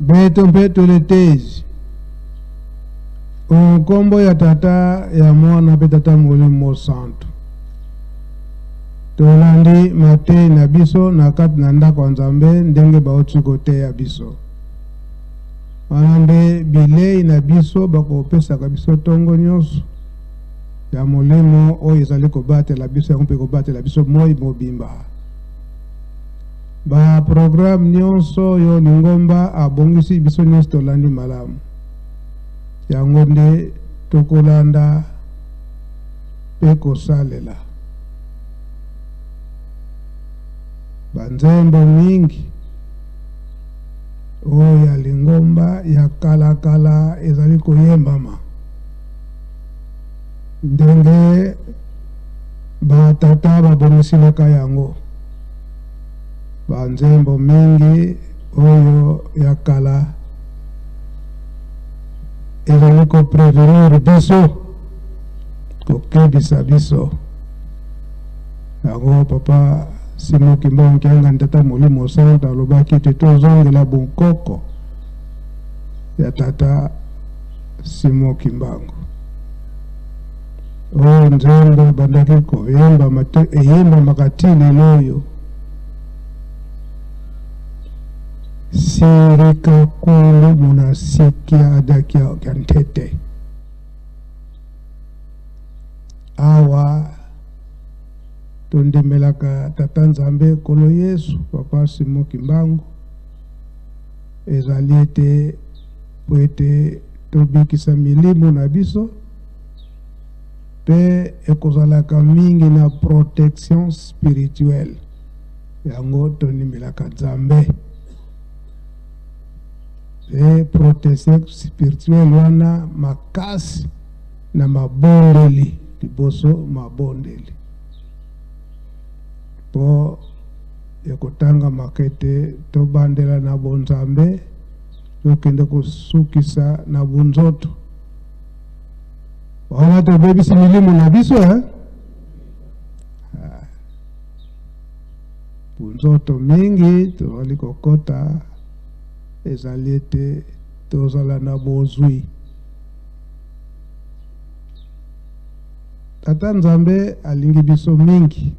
Beto mpe toletezi o nkombo ya Tata, ya Mwana mpe Tata Molimo Mosantu. Tolandi mateyi na biso na kati na ndako ya Nzambe ndenge bauti koteya biso. Wana nde bilei na biso bakopesaka biso ntongo nyonso ya molimo oyo ezali kobatela biso yango mpe kobatela biso moi mobimba. Ba programme nyonso oyo lingomba abongisi biso nyonso tolandi malamu. Yango nde tokolanda mpe kosalela. Banzembo mingi oyo ya lingomba ya kalakala ezali koyembama ndenge batata babongisilaka yango. Banzembo mingi oyo ya kala ezali ko prevenir biso, kokebisa biso. Yango papa Simon Kimbangu Kiangani Tata Molimo Santu alobaki ete tozongela bonkoko ya Tata Simon Kimbangu. Oyo nzembo ebandaki koyembama to eyembamaka ti lelo oyo. Sirika kulu munasikia adakia kya ntete. Awa tondimelaka Tata Nzambe Nkolo Yesu, Papa Simon Kimbangu, ezali ete mpo ete tobikisa milimo na biso mpe ekozalaka mingi na protection spirituelle. Yango tondimelaka Nzambe mpe protection spirituelle wana makasi na mabondeli, liboso mabondeli, mpo ekotangamaka ete tobandela na bonzambe tokende kosukisa na bonzoto. Wana tobebisi milimo na biso eh? Bonzoto mingi tozali kokota ezali ete tozala na bozwi. Tata Nzambe alingi biso mingi,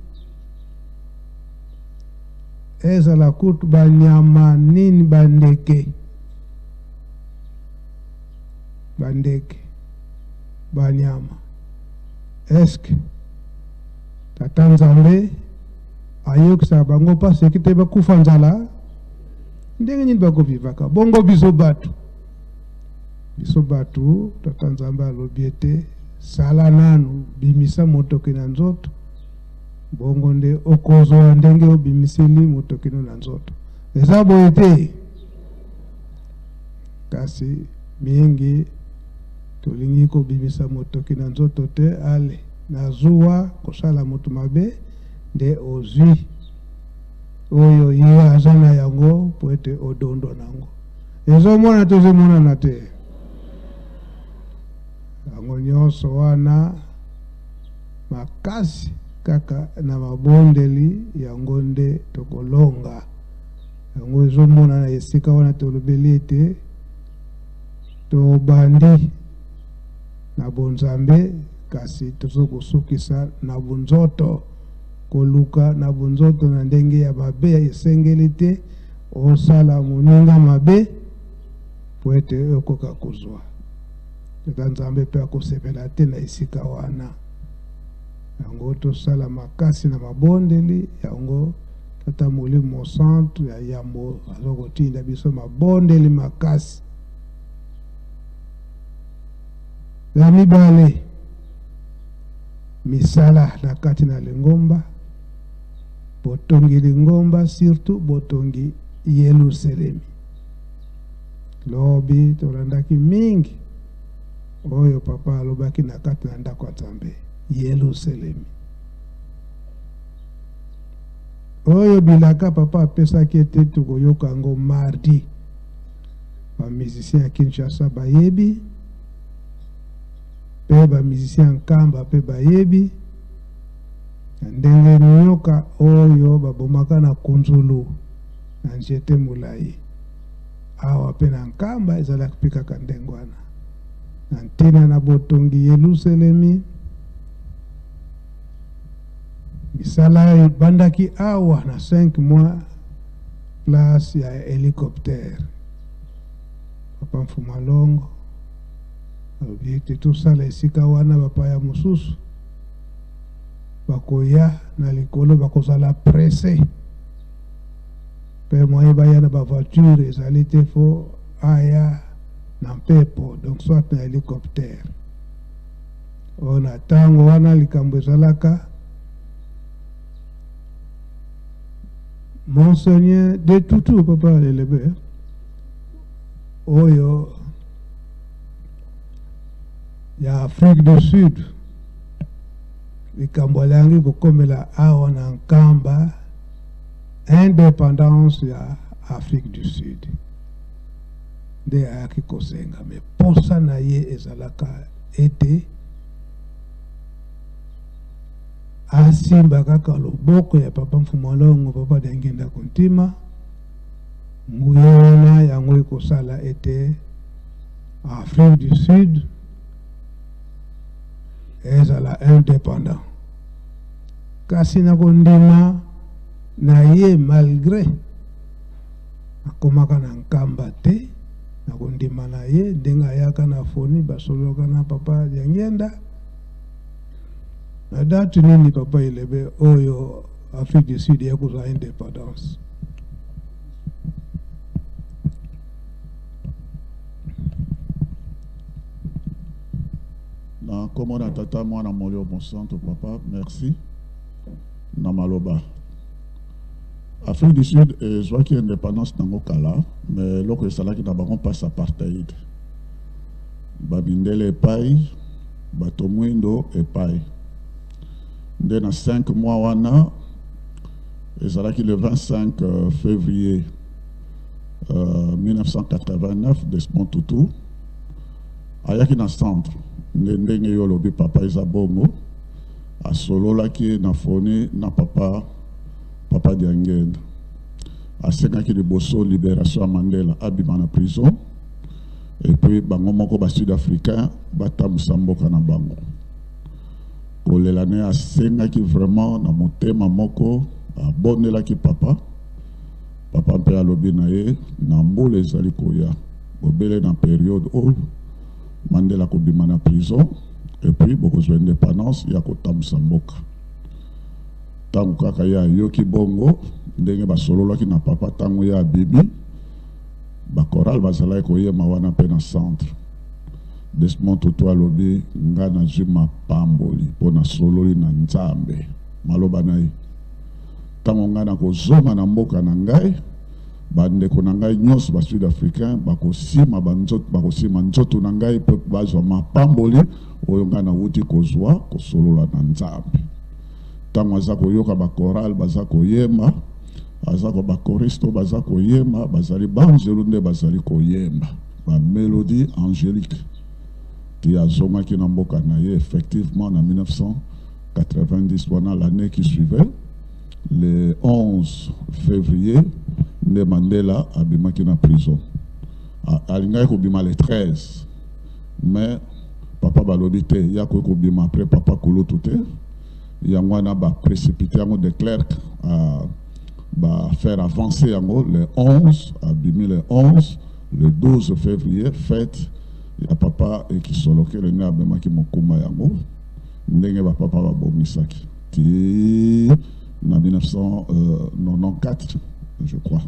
ezala kutu banyama nini, bandeke, bandeke, banyama. Eske Tata Nzambe ayokisaka bango mpasi eke te bakufa nzala? Ndenge nini bakovivaka bongo? Biso bato, biso bato, Tata Nzambe alobi ete sala nanu, bimisa motoki na nzoto, bongo nde okozwa ndenge obimiseli motoki no na nzoto. Eza boye te? Kasi mingi tolingi kobimisa motoki na nzoto te, ale na zuwa kosala moto mabe nde ozwi oyo ye aza na yango mpo ete odondwa na yango. Ezomona te, ezomonana te. Yango nyonso wana makasi kaka na mabondeli, yango nde tokolonga. Yango ezomonana esika wana tolobeli ete tobandi na bonzambe kasi tozo kosukisa na bonzoto. Koluka na bonzoto na ndenge ya mabe esengeli te osala moninga mabe mpo ete okoka kozwa. Tata Nzambe mpe akosepela te na esika wana. Yango tosala makasi na mabondeli yango. Tata Molimo Mosantu ya yambo aza kotinda biso mabondeli makasi. Ya mibale, misala na kati na lingomba, botongi lingomba, surtout botongi Yelusalemi. Lobi tolandaki mingi oyo papa alobaki na kati na ndako ya Nzambe, Yelusalemi. Oyo bilaka papa apesaki ete tokoyoka yango mardi. Ba musiciens ya Kinshasa bayebi pe ba musiciens ya Nkamba pe bayebi na ndenge nyoka oyo babomaka na kunzulu na nzete molayi. Awa mpe na Nkamba ezalaki mpe kaka ndenge wana. Na ntina na botongi Yeluselemi, misala ebandaki awa na 5 mois place ya helicoptère. Papa Mfuma Longo alobi ete tosala esika wana, bapaya mosusu bakoya na likolo bakozala presse mpe moyen baya na ba voiture ezali te, fo aya na mpepo, donc soit na helicoptère. Oyo na ntango wana likambo ezalaka Monseigneur de Tutu, papa Lelebe, oyo ya Afrique du Sud, likambo alangi kokomela awa na Nkamba independance ya Afrique du Sud nde ayaki kosenga, me posa na ye ezalaka ete asimba kaka loboko ya papa Mfumu Alongo, papa Diangienda Kuntima. Nguya wana yango ekosala ete Afrique du Sud ezala indépendant. Kasi na kondima na ye, malgré akomaka na Nkamba te, na kondima na ye ndenge ayaka na foni basololaka na papa Diangienda na date nini papa Elebe oyo Afrique du Sud ya kozwa indépendance. Na nkombo na Tata, Mwana, Molimo Mosantu. Papa, merci na maloba. Afrique du Sud ezwaki indépendance nango kala, mais eloko esalaki na bango mpasi, apartheid, bamindele epai, bato mwindo epai. Nde na 5 mois wana ezalaki le 25 février 1989, Desmond Tutu ayaki na centre. Nde ndenge yo olobi, papa, eza bongo. Asololaki na foni na papa Diangenda. Asengaki liboso libération ya Mandela, abima na prison, et puis bango moko basud africain batambusa mboka na bango. Kolela ne asengaki vraiment na motema moko, abondelaki papa. Papa mpe alobi na ye na mbula ezali koya, bobele na période oyo Mandela kobima na prison, et puis bokozwa indépendance ya kotambusa mboka. Ntango kaka ye ayoki bongo, ndenge basololaki na papa, ntango ye abimi, bachoral bazalaki koyema wana mpe na centre. Desmond Tutu alobi: "Nga nazwi mapamboli mpo nasololi na Nzambe." Maloba na ye: "Ntango ngai nakozonga na mboka na ngai, bandeko na ngai nyonso basud africain bakosima banzoto, bakosima nzoto na ngai mpe bazwa mapamboli oyo ngai nawuti kozwa kosolola na Nzambe." Ntango aza koyoka bachoral baza koyemba, aza ko bachoriste oyo baza koyemba, bazali banzelu nde bazali koyemba bamélodie angélique. Ti azongaki na mboka na ye, effectivement na 1990 wana, l'année qui suivait, le 11 février, nde Mandela abimaki na prison. Alingaki kobima le 13, mais papa balobi te, ya koki kobima après papa kulutu te. Yango wana baprécipité yango, de Klerk bafaire avancer yango le 11. Abimi le 11, le 12 février, fête ya papa Ekisolokele, nde abemaki mokumba yango ndenge bapapa babongisaki ti na 1994, je crois,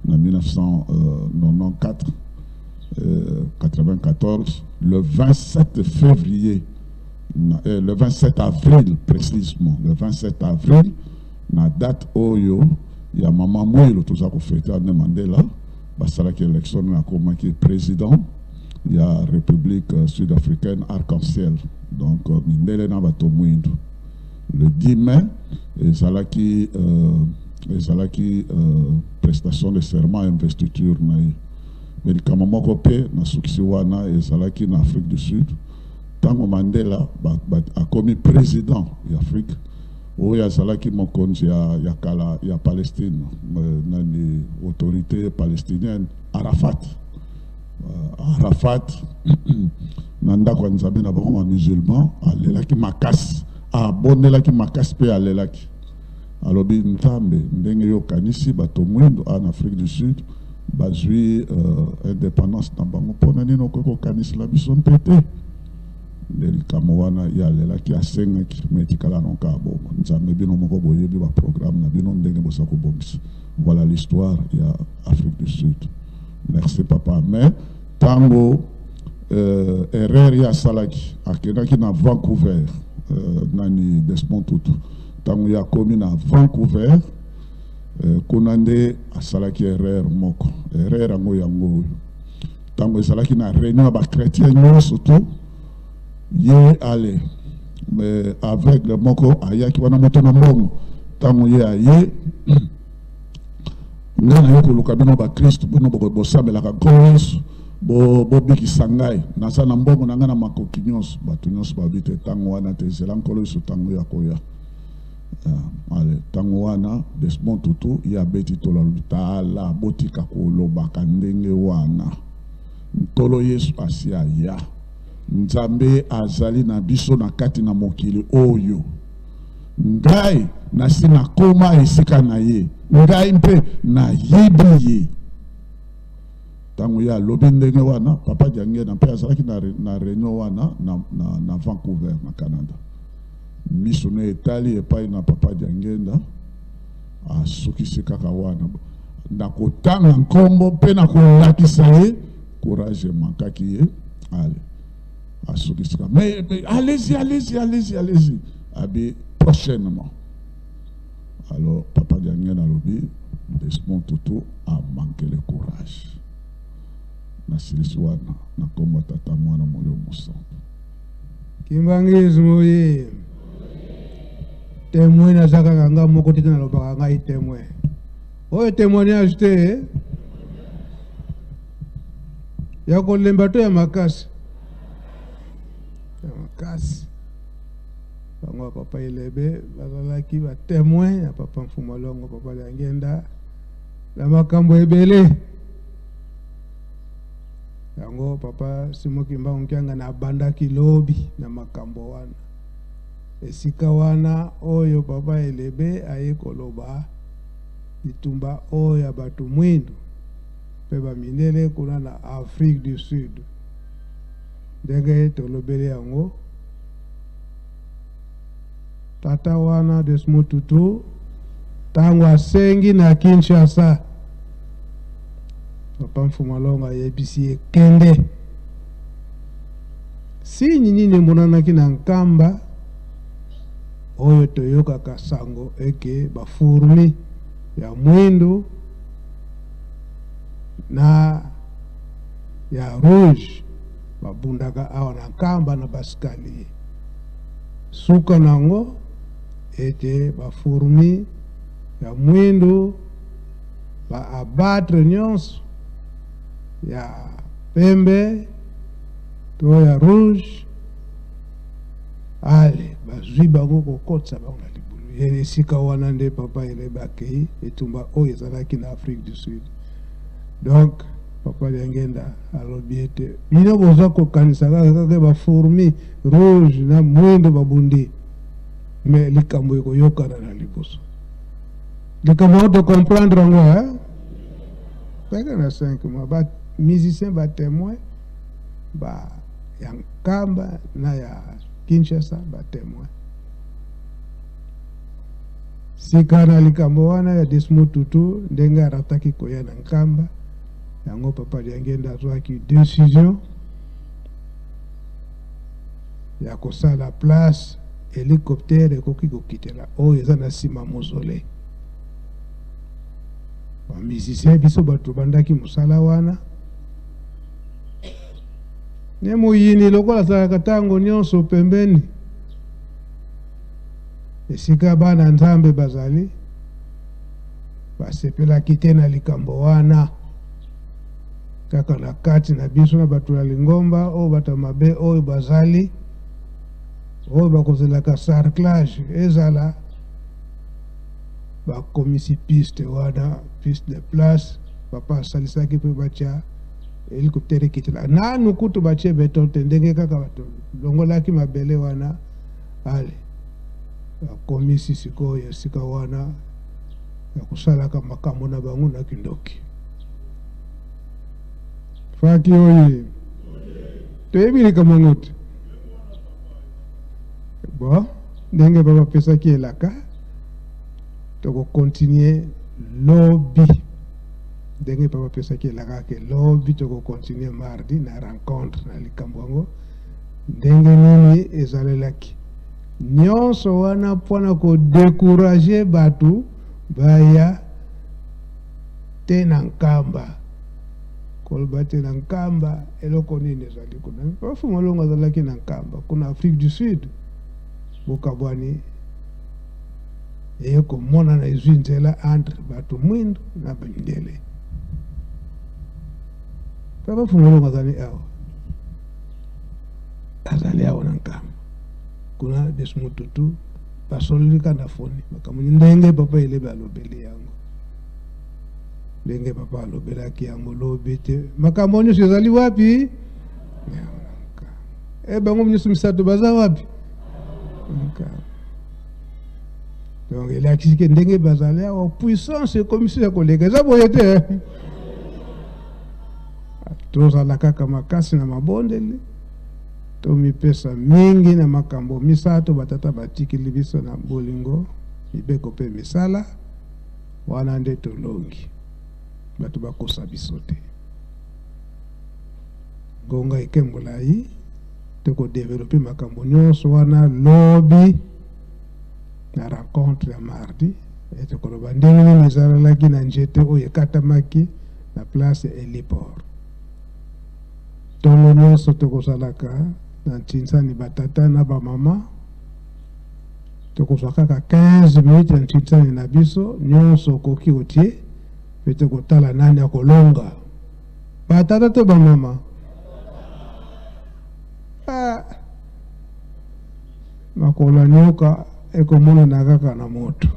na 1994, 94, le 27 février, le 27 avril précisément, le 27 avril, na date oyo ya mama Mwilo toza kofêter, nde Mandela basalaki élection, akomaki président ya République sud-africaine arc-en-ciel, donc mindele na bato mwindu. Le 10 mai ezalaki prestation de serment, investiture na ye. Me likambo moko mpe nasukisi wana ezalaki na Afrique du Sud, ntango Mandela akomi président ya Afrique. Oyo azalaki mokonzi ya, ya kala ya Palestine, nani, autorité palestinienne, Arafat. Arafat na ndako ya Nzambe na bango ba musulman, alelaki makasi, abondelaki makasi mpe alelaki. Alobi, Nzambe, ndenge yo okanisi bato mwindo awa na Afrique du Sud bazwi indépendance na bango, mpona nini okoki kokanisela biso mpe te? Nde likambo wana ye alelaki, asengaki, me etikala nonka bongo. Nzambe, bino moko boyebi baprogramme na bino ndenge boza kobongisa. Voilà l'histoire ya Afrique du Sud. Merci papa. Mais ntango erreur ye asalaki, akendaki na Vancouver, nani, Desmond Tutu, ntango ye akomi na Vancouver, kuna nde asalaki erreur moko. Erreur yango yango oyo: ntango ezalaki na réunion ya bachrétien nyonso tu, ye ale mais aveugle moko ayaki wana, moto na mbongo. Ntango ye aye, ngai naye koluka bino bakristu, bino bosambelaka Nkolo Yesu, bobikisa ngai, naza na mbongo na ngai na makoki nyonso. Bato nyonso babi te, ntango wana te, ezela Nkolo Yesu ntango ya koya. Ale ntango wana Desmond Tutu ye abeti tolo, alobi: tala, botika kolobaka ndenge wana, Nkolo Yesu asi aya, Nzambe azali na biso na kati na mokili oyo, ngai nasi nakoma esika na ye, ngai mpe nayebi ye. Ntango ye alobi ndenge wana, papa Diangenda mpe azalaki na réunion wana na Vancouver na Canada. Miso na etali epai na papa Diangenda, asukisi kaka wana na kotanga nkombo mpe na kolakisa ye. Courage emankaki ye, ale asukisi kaka: mais allez-y, allez-y, allez-y, allez-y. Abi prochainement. Alors papa Diangenda alobi Desmond Tutu a manqué le courage. Nasilisi wana na nkombo ya Tata, Mwana, Molimo Mosantu. Kimbanguisme oye! Témoin naza kaka nga moko te, nalobaka ngai témoin. Oyo témoignage te ya kolemba to ya makasi, ya makasi. Bango ya papa Elebe bazalaki batémoin ya papa Mfumu Alongo, papa Diangenda, na makambo ebele. Yango papa Simon Kimbangu Kiangani abandaki lobi na makambo wana, esika wana oyo papa Elebe aye koloba bitumba oyo ya bato mwindu mpe bamindele kuna na Afrique du Sud. Ndenge tolobeli yango, tata wana Desmond Tutu, ntango asengi na Kinshasa, papa Mfumu Alongo ayebisi ye: kende. Signe nini emonanaki na Nkamba oyo toyokaka sango eke bafourmi ya mwindu na ya rouge babundaka awa na Nkamba na baescalier? Suka nango ete bafourmi ya mwindu baabattre nyonso ya pembe to ya rouge. Ale bazwi bango kokotisa bango na libulu. Esika wana nde papa Elebe akei etumba oyo ezalaki na Afrique du Sud. Donc papa Diangenda alobi ete bino boza kokanisa kaka kaka bafourmi rouge na mwindo babundi, mais likambo ekoyokana na liboso. Likambo yango tocomprendre yango kaka na 5 mois. Bamusicien batémoin ba ya Nkamba na ya Kinshasa batémoin. Sika na likambo wana ya Desmond Tutu, ndenge arataki koya na Nkamba, yango papa Diangenda azwaki décision ya kosala place hélicoptère ekoki kokitela oyo eza na nsima mausolée. Bamusicien biso bato bandaki mosala wana. Ne moyini lokola azalaka ntango nyonso pembeni esika bana Nzambe bazali, basepelaki te na likambo wana. Kaka na kati na biso na bato ya lingomba oyo, bato mabe oyo bazali oyo bakozelaka sarclage ezala. Bakomisi piste wana piste de place, papa asalisaki mpe batya hélicoptère ekitela nanu kutu batie beton te, ndenge kaka bato longolaki mabele wana, ale bakomisi sikoyo esika wana ya kosalaka makambo na bango na kindoki. Faki oye, toyebi likambo yango te. Bon, ndenge babapesaki elaka, tokokontinue lobi. Ndenge papa apesaki elaka ke lobi tokokontinue mardi na rencontre na likambo yango, ndenge nini ezalelaki nyonso wana mpona kodécourager bato baya te na Nkamba. Koloba te na Nkamba, eloko nini ezali kuna? Papa Fumalongo azalaki na Nkamba kuna Afrique du Sud. Bokabwani eye komonana, ezwi nzela entre bato mwindu na bamindele. Papa Fumalongo azali awa, azali awa na Nkamba kuna. Desmond Tutu basololi kaka na foni makambo ndenge papa Elebe alobeli yango, ndenge papa alobelaki yango lobi te. Makambo nyonso ezali wapi? E bango nyonso misato baza wapi? Donc elakisi ke ndenge bazali awa, puissance ekomisi ya koleka eza boye te. Tozala kaka makasi na mabondeli, tomipesa mingi na makambo misato batata batikeli biso na bolingo, mibeko mpe misala. Wana nde tolongi, bato bakosa biso te. Ngonga eke molai, tokodévelopper makambo nyonso wana lobi na rencontre ya mardi. Ete koloba ndenge nini ezalalaki na nzete oyo ekatamaki na place héliport. Ntongo nyonso tokozalaka na ntinsani, batata na bamama, tokozwa kaka 15 minutes ya ntinsani na biso nyonso. Okoki otie mpe tokotala nani akolonga, batata to bamama. Ah, makolo ya nyoka ekomonana kaka na moto.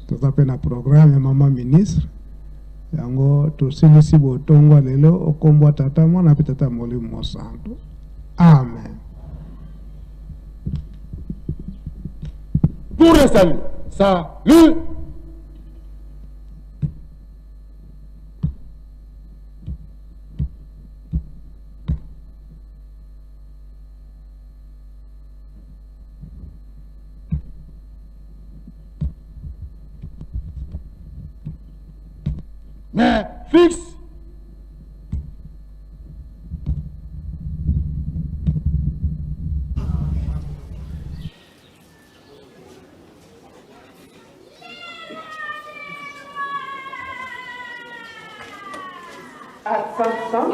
Toza mpe na programme ya mama ministre yango. Tosilisi botongwa lelo okombwa Tata, Mwana mpe Tata Molimo Mosantu. Amen. Pour le salut. Salut. Mais fixe. Attention,